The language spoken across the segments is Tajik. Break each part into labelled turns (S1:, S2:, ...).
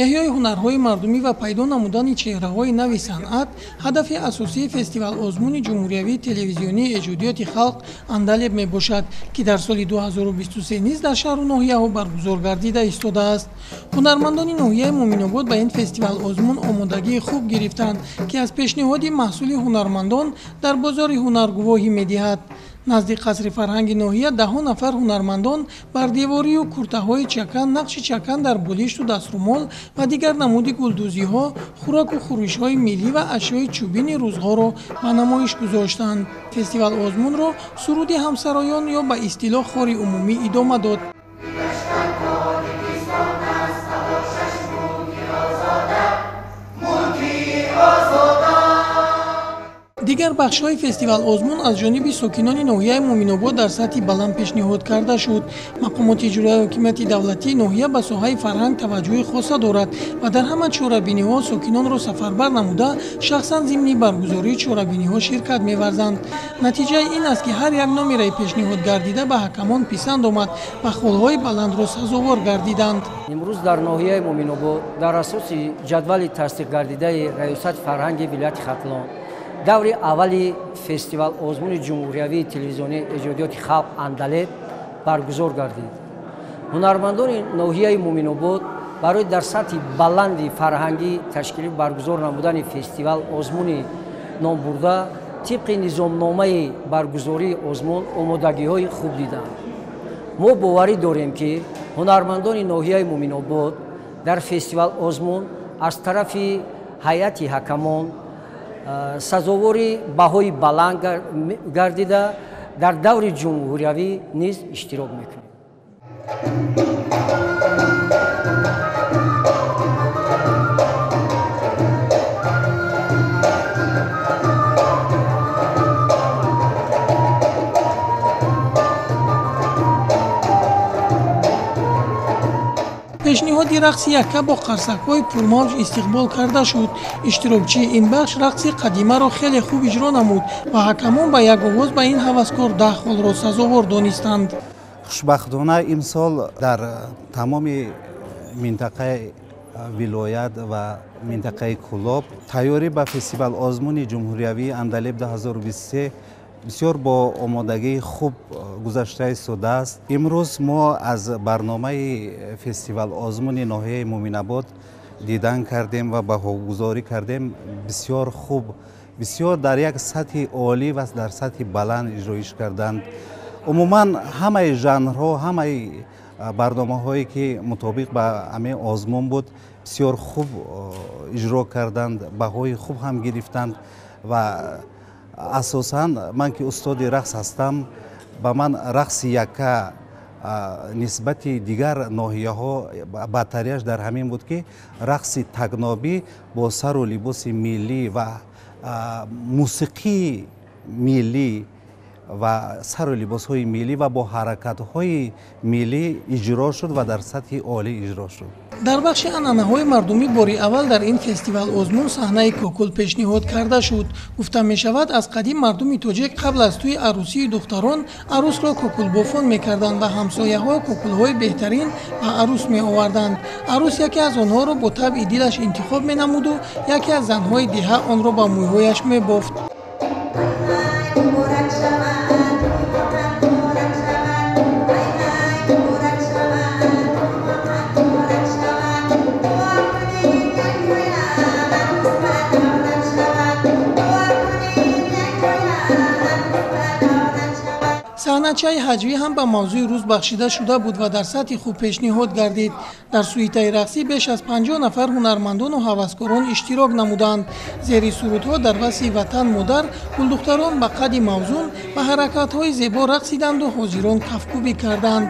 S1: Эҳёи ҳунарҳои мардумӣ ва пайдо намудани чеҳраҳои нави санъат ҳадафи асосии фестивал-озмуни ҷумҳуриявии телевизионии эҷодиёти халқ «Андалеб» мебошад, ки дар соли 2023 низ дар шаҳру ноҳияҳо баргузор гардида истодааст. Ҳунармандони ноҳияи Муъминобод ба ин фестивал-озмун омодагии хуб гирифтанд, ки аз пешниҳоди маҳсули ҳунармандон дар бозори ҳунар гувоҳӣ медиҳад. Назди қасри фарҳанги ноҳия даҳҳо нафар ҳунармандон бар деворию куртаҳои чакан, нақши чакан дар болишту даструмол ва дигар намуди гулдӯзиҳо, хӯроку хӯришҳои миллӣ ва ашёи чӯбини рӯзғорро ба намоиш гузоштанд. Фестивал-озмунро суруди ҳамсароён ё ба истилоҳ хори умумӣ идома дод. Дигар бахшҳои фестивал-озмун аз ҷониби сокинони ноҳияи Муъминобод дар сатҳи баланд пешниҳод карда шуд. Мақомоти иҷроияи ҳокимияти давлатии ноҳия ба соҳаи фарҳанг таваҷҷӯҳи хоса дорад ва дар ҳама чорабиниҳо сокинонро сафарбар намуда, шахсан зимни баргузории чорабиниҳо ширкат меварзанд. Натиҷаи ин аст, ки ҳар як номераи пешниҳод гардида ба ҳакамон писанд омад ва холҳои баландро сазовор гардиданд.
S2: Имрӯз дар ноҳияи Муъминобод дар асоси ҷадвали тасдиқгардидаи Раёсати фарҳанги вилояти Хатлон даври аввали фестивал-озмуни ҷумҳуриявии телевизионии эҷодиёти халқ «Андалеб» баргузор гардид. Ҳунармандони ноҳияи Муъминобод барои дар сатҳи баланди фарҳангӣ ташкилӣ баргузор намудани фестивал-озмуни номбурда тибқи низомномаи баргузории озмун омодагиҳои хуб диданд. Мо боварӣ дорем, ки ҳунармандони ноҳияи Муъминобод дар фестивал-озмун аз тарафи ҳайати ҳакамон сазовори баҳои баланд гардида дар даври ҷумҳуриявӣ низ иштирок мекунем.
S1: Пешниҳоди рақси якка бо қарсакҳои пурмавҷ истиқбол карда шуд. Иштирокчии ин бахш рақси қадимаро хеле хуб иҷро намуд ва ҳакамон ба як овоз ба ин ҳаваскор 10 холро сазовор донистанд.
S3: Хушбахтона имсол дар тамоми минтақаи вилоят ва минтақаи Кӯлоб тайёрӣ ба фестивал-озмуни ҷумҳуриявии «Андалеб 2023» бисёр бо омодагии хуб гузашта истодааст. Имрӯз мо аз барномаи фестивал-озмуни ноҳияи Муъминобод дидан кардем ва баҳогузорӣ кардем. Бисёр хуб, бисёр дар як сатҳи олӣ ва дар сатҳи баланд иҷроиш карданд. Умуман ҳамаи жанрҳо, ҳамаи барномаҳое ки мутобиқ ба ҳамин озмун буд, бисёр хуб иҷро карданд, баҳои хуб ҳам гирифтанд. Ва асосан ман ки устоди рақс ҳастам, ба ман рақси якка нисбати дигар ноҳияҳо бартарияш дар ҳамин буд, ки рақси тагнобӣ бо сару либоси миллӣ ва мусиқии миллӣ ва сару либосҳои миллӣ ва бо ҳаракатҳои миллӣ иҷро шуд ва дар сатҳи олӣ иҷро шуд.
S1: Дар бахши анъанаҳои мардумӣ бори аввал дар ин фестивал-озмун саҳнаи кокул пешниҳод карда шуд. Гуфта мешавад, аз қадим мардуми тоҷик қабл аз тӯи арӯсии духтарон арӯсро кокулбофон мекарданд ва ҳамсояҳо кокулҳои беҳтарин ба арӯс меоварданд. Арӯс яке аз онҳоро бо табъи дилаш интихоб менамуду яке аз занҳои деҳа онро ба мӯйҳояш мебофт. Саҳначаи ҳаҷвӣ ҳам ба мавзӯи рӯз бахшида шуда буд ва дар сатҳи хуб пешниҳод гардид. Дар суитаи рақсӣ беш аз 50 нафар ҳунармандону ҳаваскорон иштирок намуданд. Зери сурудҳо дар васфи ватан модар гулдухтарон ба қадди мавзун ва ҳаракатҳои зебо рақсиданду ҳозирон кафкӯбӣ карданд.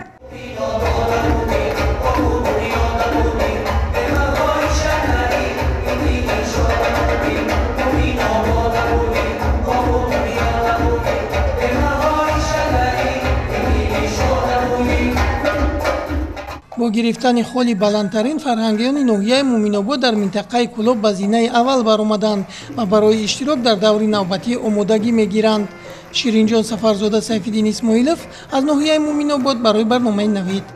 S1: Бо гирифтани холи баландтарин фарҳангиёни ноҳияи Муъминобод дар минтақаи Кӯлоб ба зинаи аввал баромаданд ва барои иштирок дар даври навбатӣ омодагӣ мегиранд. Ширинҷон Сафарзода, Сайфиддин Исмоилов аз ноҳияи Муъминобод барои барномаи «Навид».